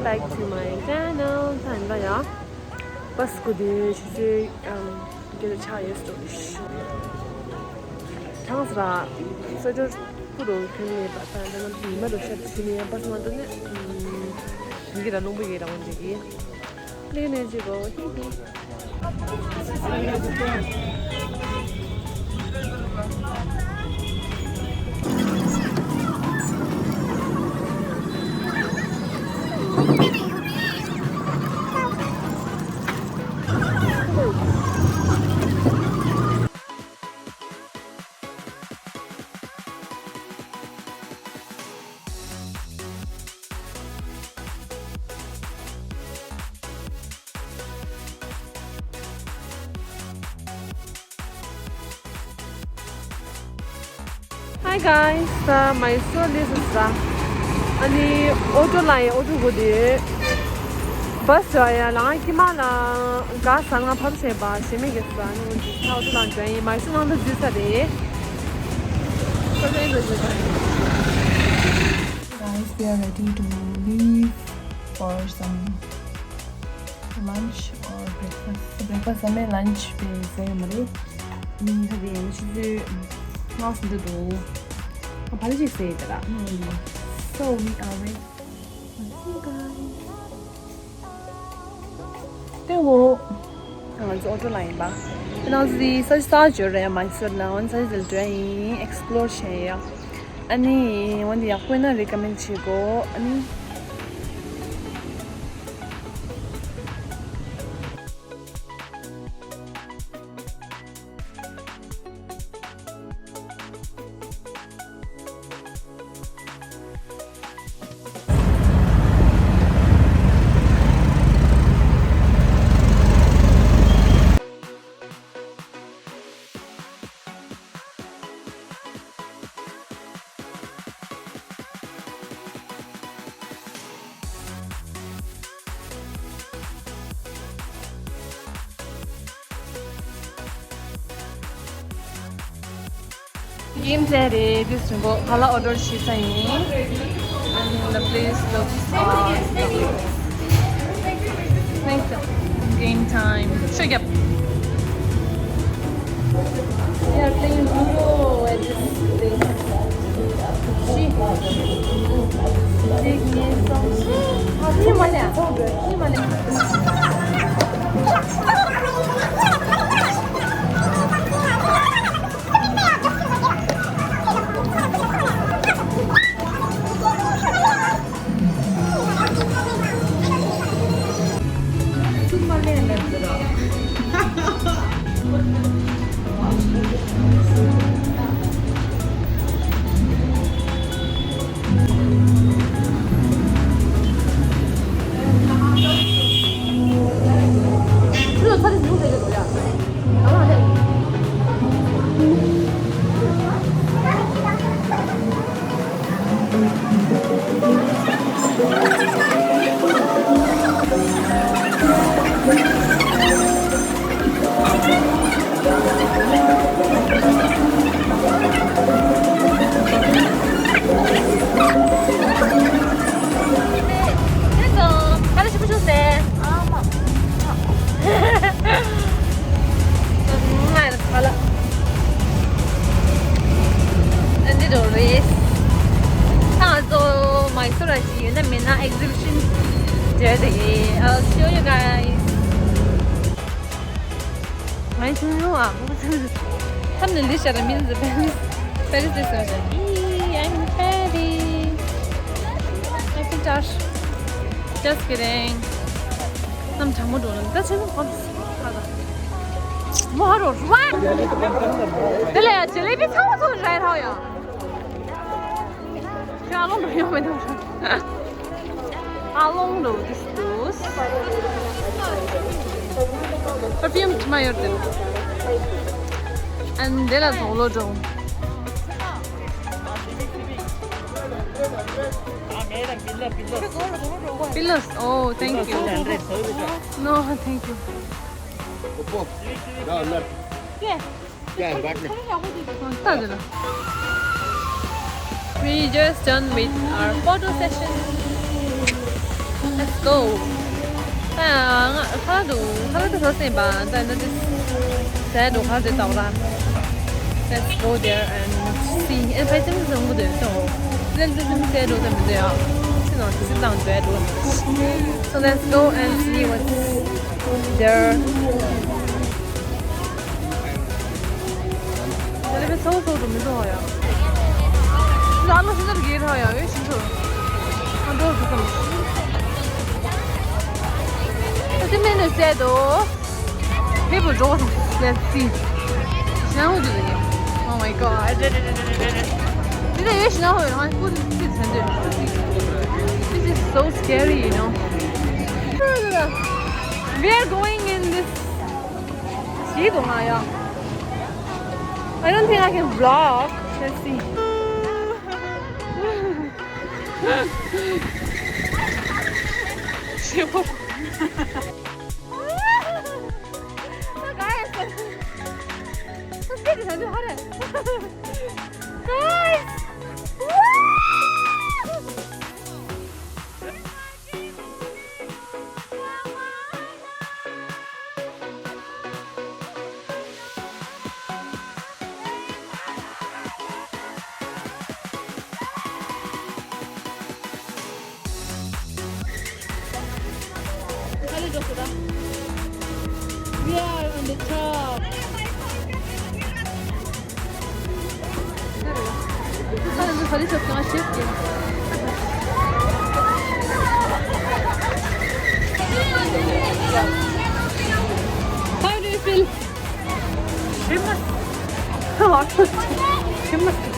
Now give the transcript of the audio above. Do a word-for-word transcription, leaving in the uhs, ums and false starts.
Back to my channel. ད་ཡིན་པ་ཡ། བྷ་སི་སྒུག་དུས་ཆུ་ཚོད་ཨམ་བརྒྱད་དང་ཕྱེད་ཡོལ་སོང་། གྲང་ས་ར། གསོལ་ཇ་སྤུ་རུ་གྱོན་ནས་པ་ད་ད་ནམ་ཉི་མ་རུ་ཤར་ཕྱིན་ནས་བྷ་སི་མ་འདུག་ནས། ཨམ་ཞིང་གི་ར་རླུང་བུ་ཡི་ར་འོང་འདྲ་གི། ལེགས་ནས་ཅི་གོ་ཧི་ཧི། Hi guys, ད་མའི་སོར་སླེབས་སོང་ཟེར། ཨ་ནི་ཨོ་ཊོ་ལ་ཡིན། ཨོ་ཊོ་སྒུག་དུས། བྷ་སི་ཡ་ལ་ང་ཁྱི་མ་ལ་ག་ས་ང་ཕབ་བྱས་པ་ཞེ་མེད་ཀྱི་ས་ནི་འོན་ཏེ་ད་ཨོ་ཊོ་ལ་འགྲོ་ཡིན། མའི་སོར་ནང་དུ་འཛུལ་ས་རེད། Guys, we are ready to leave for some lunch or breakfast. Breakfast ཨ་མའི་lunch པས་ཟ་ཡོད་མ་རེད། ཨ་ནི་ད་དེ་ཡང་ཆུ་ཚོད་ལྔ་ཟིན་འདུག་འདུག་ཨ་བ་ལ་ཅིག་ཟས་ཡོད་ད་ར། So we are ready. See you guys. ཏེ་འོ། ང་ཚོ་ཨོ་ཊོ་ལ་ཡིན་པ། ཏེ་ནང་ཚོ་ས་ས་འབྱོར་རེད། མའི་སོར་ལ་ང་ཚོ་ས་ཟིལ་འགྲོ་ཡིན། ཨེགས་པི་ལོར་བྱས་ཡ། ཨ་ནི་འོན་ཏེ་ཡག་པོ་ཡིན་ན་རེ་ཀ་མེན་ཌི་བྱེད་དགོས། ཨ་ནི། གིམ་ཅེ་རེད། དེ་སུན་གོ་ཁ་ལག་ཨོ་ཌར་བྱས་ས་ཡིན། And the place looks awesome. Thanks. Game time. Show up. We are playing Ludo at this place. She take me some. ང་ཚོ་མའི་སོར་ལ་ཅིག་ཡོད་ན་མེད་ན་ཨེག་ཟི་བི་ཤན་བྱས་ཏེ། I'll show you guys. ང་ཡི་ཆུང་ཡོང་ཨ། ཁམས་ནི་ལི་ཤ་ར་མིན་ཟི་པེ་རིས། པེ་རིས་དེ་སོང་ཞིག་ཨི། I'm ready. I can touch. Just kidding. ནམ་གྲང་མོ་འགྲོ་ན་ད་ཆེན་པོ་ཧོབ་ཁ་ད་མོ་ཧ་རོ་རུ་བ། དེ་ལས་ཇེ་ལེ་བི་ཚ་བོ་ཚོ་རེད་ཧོ་ཡ། ཁྱོད་ཨ་ལོང་འགྲོ་ཡོང་མེད་དམ། ཨ་ལོང་འགྲོ་དུས་དུས། པར་ཕིའུམ་དྲི་མ་ཡོད་དེ། ཨན་དེ་ལ་དོག་ལོ་འགྲོ། Pillows. Oh, thank you. No, thank you. Yeah. Yeah, I got it. We just done with our photo session. Let's go. ཨ། ང་ཁ་ལག་འདུག་ཁ་ལག་དེ་ཟ་སེམས་པ། ད་ནི་དེ་ཟས་འགྲོ་ཁ་དེ་དག་ལ། Let's go there and see. ཨེ་ཕ་ཙམ་ཙམ་གོ་དེ་ཏོ། ཙམ་ཙམ་ཙམ་ཟས་འགྲོ་དེ་མི་འདུག་ཡ། སི་ནང་སི་དང་འདྲ་འགྲོ། So let's go and see what's there. ད་ལེ་བའི་ཚ་བོ་ཚ་བོ་འགྲོ་མི་འགྲོ་ཧ་ཡ། ང་ལོ་སི་ནར་གེ་ར་ཡ་ཡོད་ཤིན་ཏུ། ང་འགྲོ་དུ་སམ། ཨ་ཙི་མེ་ནུ་ཟས་འདུག People draw some. Let's see. Now do you? Oh my god. This is now. This is so scary, you know. We are going in this. I don't think I can vlog. Let's see. Guys! We are on the top. How do you feel? Famous. Famous.